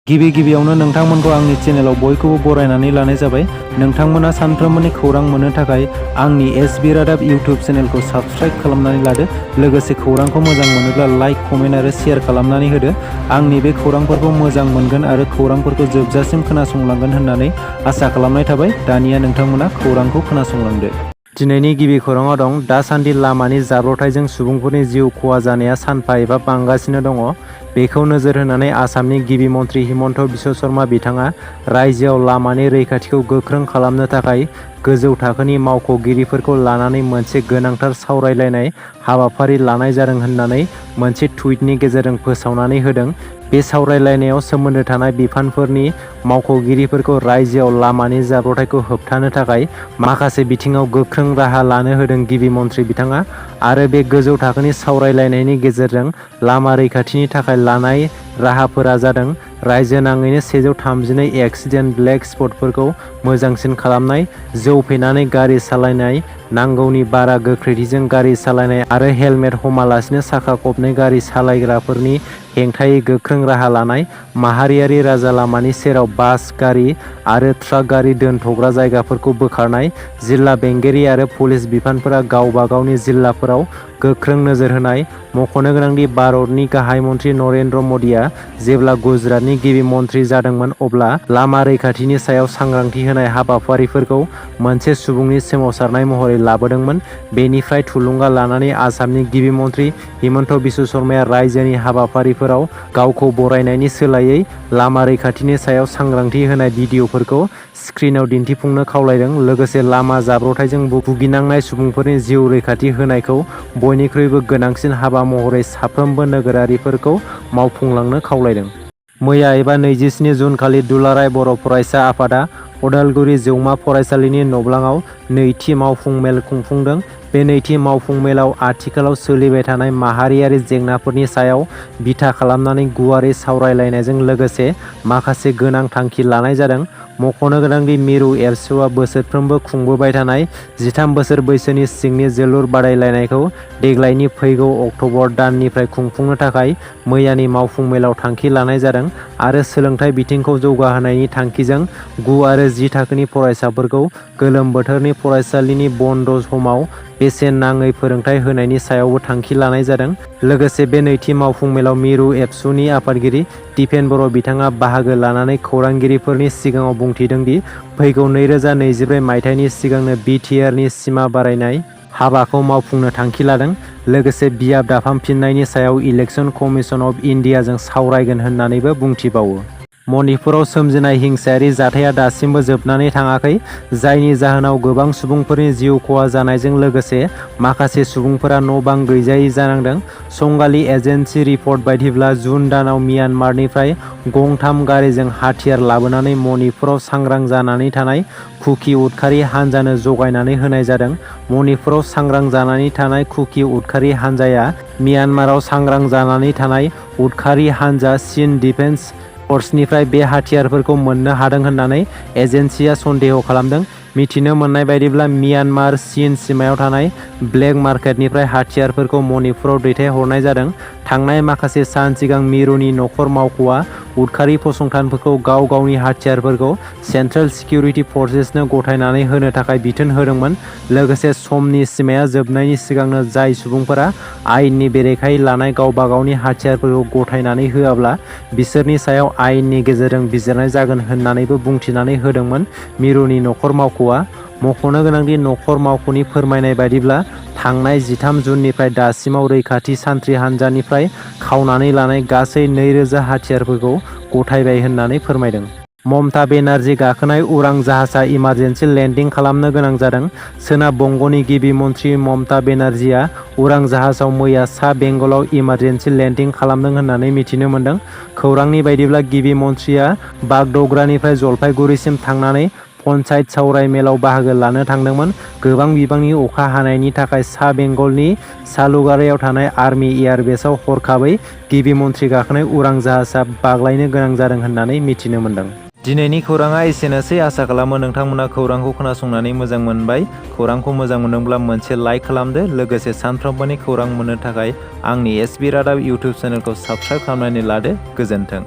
गिबियावनो नोंथांमोनखौ आंनि चेनेलाव बयखौबो बरायनानै लानाय जाबाय। नोंथांमोना सानफ्रोमबोनि खौरां मोननो थाखाय आंनि एसबि रादाब इउटिउब चेनेलखौ साबस्क्राइब खालामनानै लादो। लोगोसे खौरांखौ मोजां मोनोब्ला लाइक, कमेन्ट आरो शेयार खालामनानै होदो। आंनि बे खौरांफोरखौ मोजां मोनगोन आरो खौरांफोरखौ जोबजासिम खोनासंलांगोन होननानै आसा खालामनाय थाबाय। दानिया नोंथांमोना खौरांखौ खोनासंलांदो। दिनैनि गिबि खौराङाव दं। दासान्दि लामानि जाब्रबथायजों सुबुंफोरनि जिउ खहा जानाया सानफा एफा बांगासिनो दङ। बेखौ नोजोर होनानै आसामनि गिबि मन्थ्रि हिमन्त बिश्व शर्मा बिथाङा रायजोआव लामानि रैखाथिखौ गोख्रों खालामनो थाखाय गोजौ थाखोनि मावख'गिरिफोरखौ लानानै मोनसे गोनांथार सावरायलायनाय हाबाफारि लानाय जादों होननानै मोनसे टुइटनि गेजेरजों फोसावनानै होदों। बे सावरायलायनायाव सोमोन्दो थानाय बिफानफोरनि मावख'गिरिफोरखौ रायजोआव लामानि जाब्रबथायखौ होबथानो थाखाय माखासे बिथिङाव गोख्रों राहा लानो होदों गिबि मन्थ्रि बिथाङा। आरो बे गोजौ थाखोनि सावरायलायनायनि गेजेरजों लामा रैखाथिनि थाखाय लानाय राहाफोरा जादों रायजो नाङैनो 132 एक्सिडेन्ट ब्लेक स्पटफोरखौ मोजांसिन खालामनाय, जौ फेनानै गारि सालायनाय, नांगौनि बारा गोख्रैथिजों गारि सालायनाय आरो हेलमेट हमालासिनो साखा खबनै गारि सालायग्राफोरनि हेंथायै गोख्रों राहा लानाय, माहारियारि राजा लामानि सेराव बास गारि आरो ट्राक गारि दोनथ'ग्रा जायगाफोरखौ बोखारनाय, जिल्ला बेंगिरि आरो पुलिस बिफानफोरा गावबा गावनि जिल्लाफोराव गोख्रों नोजोर होनाय। मख'नो गोनांदि भारतनि गाहाय मन्थ्रि नरेन्द्र मदिआ जेब्ला गुजरातनि गिबि मन्थ्रि जादोंमोन अब्ला लामा रैखाथिनि सायाव सांग्रांथि होनाय हाबाफारिफोरखौ मोनसे सुबुंनि सोमावसारनाय महरै लाबोदोंमोन। बेनिफ्राय थुलुंगा लानानै आसामनि गिबि मन्थ्रि हिमन्त बिश्व शर्माया रायजोनि हाबाफारिफोराव गावखौ बरायनायनि सोलायै लामा रैखाथिनि सायाव सांग्रांथि होनाय भिडिअफोरखौ स्क्रिनाव दिन्थिफुंनो खावलायदों। लोगोसे लामा जाब्रबथायजों भुगिनांनाय सुबुंफोरनि जिउ रैखाथि होनायखौ बयनिख्रुइबो गोनांसिन हाबा महरै साफ्रोमबो नोगोरारिफोरखौ मावफुंलांनो खावलायदों। मैया एबा 27 जुन खालि दुलाराय बर' फरायसा आफादा उदालगुरि जौमा फरायसालिनि नब्लाङाव नैथि मावफुं मेल खुंफुंदों। बे नैथि मावफुं मेलाव आथिखालाव सोलिबाय थानाय माहारियारि जेंनाफोरनि सायाव बिथा खालामनानै गुवारै सावरायलायनायजों लोगोसे माखासे गोनां थांखि लानाय जादों। मख'नो गोनांदि मिरु एबसुआ बोसोरफ्रोमबो खुंबोबाय थानाय 13 बोसोर बैसोनि सिंनि जोलुर बादायलायनायखौ देग्लायनि फैगौ अक्ट'बर दाननिफ्राय खुंफुंनो थाखाय मैयानि मावफुं मेलाव थांखि लानाय जादों आरो सोलोंथाइ बिथिंखौ जौगाहोनायनि थांखिजों 9 आरो 10 थाखोनि फरायसाफोरखौ गोलोम बोथोरनि फरायसालिनि बन्द' समाव बेसेन नाङै फोरोंथाइ होनायनि सायावबो थांखि लानाय जादों। लोगोसे बे नैथि मावफुं मेलाव मिरु एबसुनि आफादगिरि दिपेन बर' बिथाङा बाहागो लानानै खौरांगिरिफोरनि सिगाङाव बुंथिदों दि फैगौ 2024 मायथाइनि सिगांनो बिटिआरनि सिमा बारायनाय हाबाखौ मावफुंनो थांखि लादों। लोगोसे बियाब दाफामफिननायनि सायाव इलेक्सन कमिसन अफ इन्डियाजों सावरायगोन होननानैबो बुंथिबावो। मणिपुराव सोमजिनाय हिंसायारि जाथाया दासिमबो जोबनानै थाङाखै, जायनि जाहोनाव गोबां सुबुंफोरनि जिउ खहा जानायजों लोगोसे माखासे सुबुंफोरा न'-बां गैजायै जानांदों। संगालि एजेन्सि रिपर्ट बायदिब्ला जुन दानाव म्यानमारनिफ्राय गं-3 गारिजों हाथियार लाबोनानै मणिपुराव सांग्रां जानानै थानाय कुकि उदखारि हानजानो जगायनानै होनाय जादों। मणिपुराव सांग्रां जानानै थानाय कुकि उदखारि हानजाया म्यानमाराव सांग्रां जानानै थानाय उदखारि हानजा चीन डिफेन्स फर्सनिफ्राय बे हाथियारफोरखौ मोननो हादों होननानै एजेन्सिआ सन्देह खालामदों। मिथिनो मोननाय बायदिब्ला म्यानमार चीन सिमायाव थानाय ब्लेक मार्केटनिफ्राय हाथियारफोरखौ मणिपुराव दैथायहरनाय जादों। थांनाय माखासे सान सिगां मिरुनि नखर मावख'आ उदखारि फसंथानफोरखौ गाव गावनि हाथियारफोरखौ सेन्ट्रेल सिकिउरिटि फर्सेसनो गथायनानै होनो थाखाय बिथोन होदोंमोन। लोगोसे समनि सिमाया जोबनायनि सिगांनो जाय सुबुंफोरा आयेननि बेरेखायै लानाय गावबा गावनि हाथियारफोरखौ गथायनानै होआब्ला बिसोरनि सायाव आयेननि गेजेरजों बिजिरनाय जागोन होननानैबो बुंथिनानै होदोंमोन मिरुनि नखर मावख'आ। मख'नो गोनांदि नखर मावख'नि फोरमायनाय बायदिब्ला थांनाय 13 जुननिफ्राय दासिमाव रैखाथि सान्थ्रि हानजानिफ्राय खावनानै लानाय गासै 2000 हाथियारफोरखौ गथायबाय होननानै फोरमायदों। ममता बेनार्जी गाखोनाय उरां जाहाजआ इमारजेन्सि लेन्डिं खालामनो गोनां जादों। सोनाब बंग'नि गिबि मन्थ्रि ममता बेनार्जीआ उरां जाहाजाव मैया सा बेंगलाव इमारजेन्सि लेन्डिं खालामदों होननानै मिथिनो मोन्दों। खौरांनि बायदिब्ला गिबि मन्थ्रिया बागड'ग्रानिफ्राय जलपाइगुरिसिम थांनानै पन्चायत सावराय मेलाव बाहागो लानो थांदोंमोन। गोबां बिबांनि अखा हानायनि थाखाय सा बेंगलनि सालुगारायाव थानाय आर्मी एयार बेसआव हरखाबै गिबि मन्थ्रि गाखोनाय उरां जाहाजआ बाग्लायनो गोनां जादों होननानै मिथिनो मोन्दों। दिनैनि खौराङा एसेनोसै। आसा खालामो नोंथांमोना खौरांखौ खोनासंनानै मोजां मोनबाय। खौरांखौ मोजां मोनदोंब्ला मोनसे लाइक खालामदो। लोगोसे सानफ्रोमबोनि खौरां मोननो थाखाय आंनि एसबि रादाब इउटिउब चेनेलखौ साबस्क्राइब खालामनानै लादो। गोजोन्थों।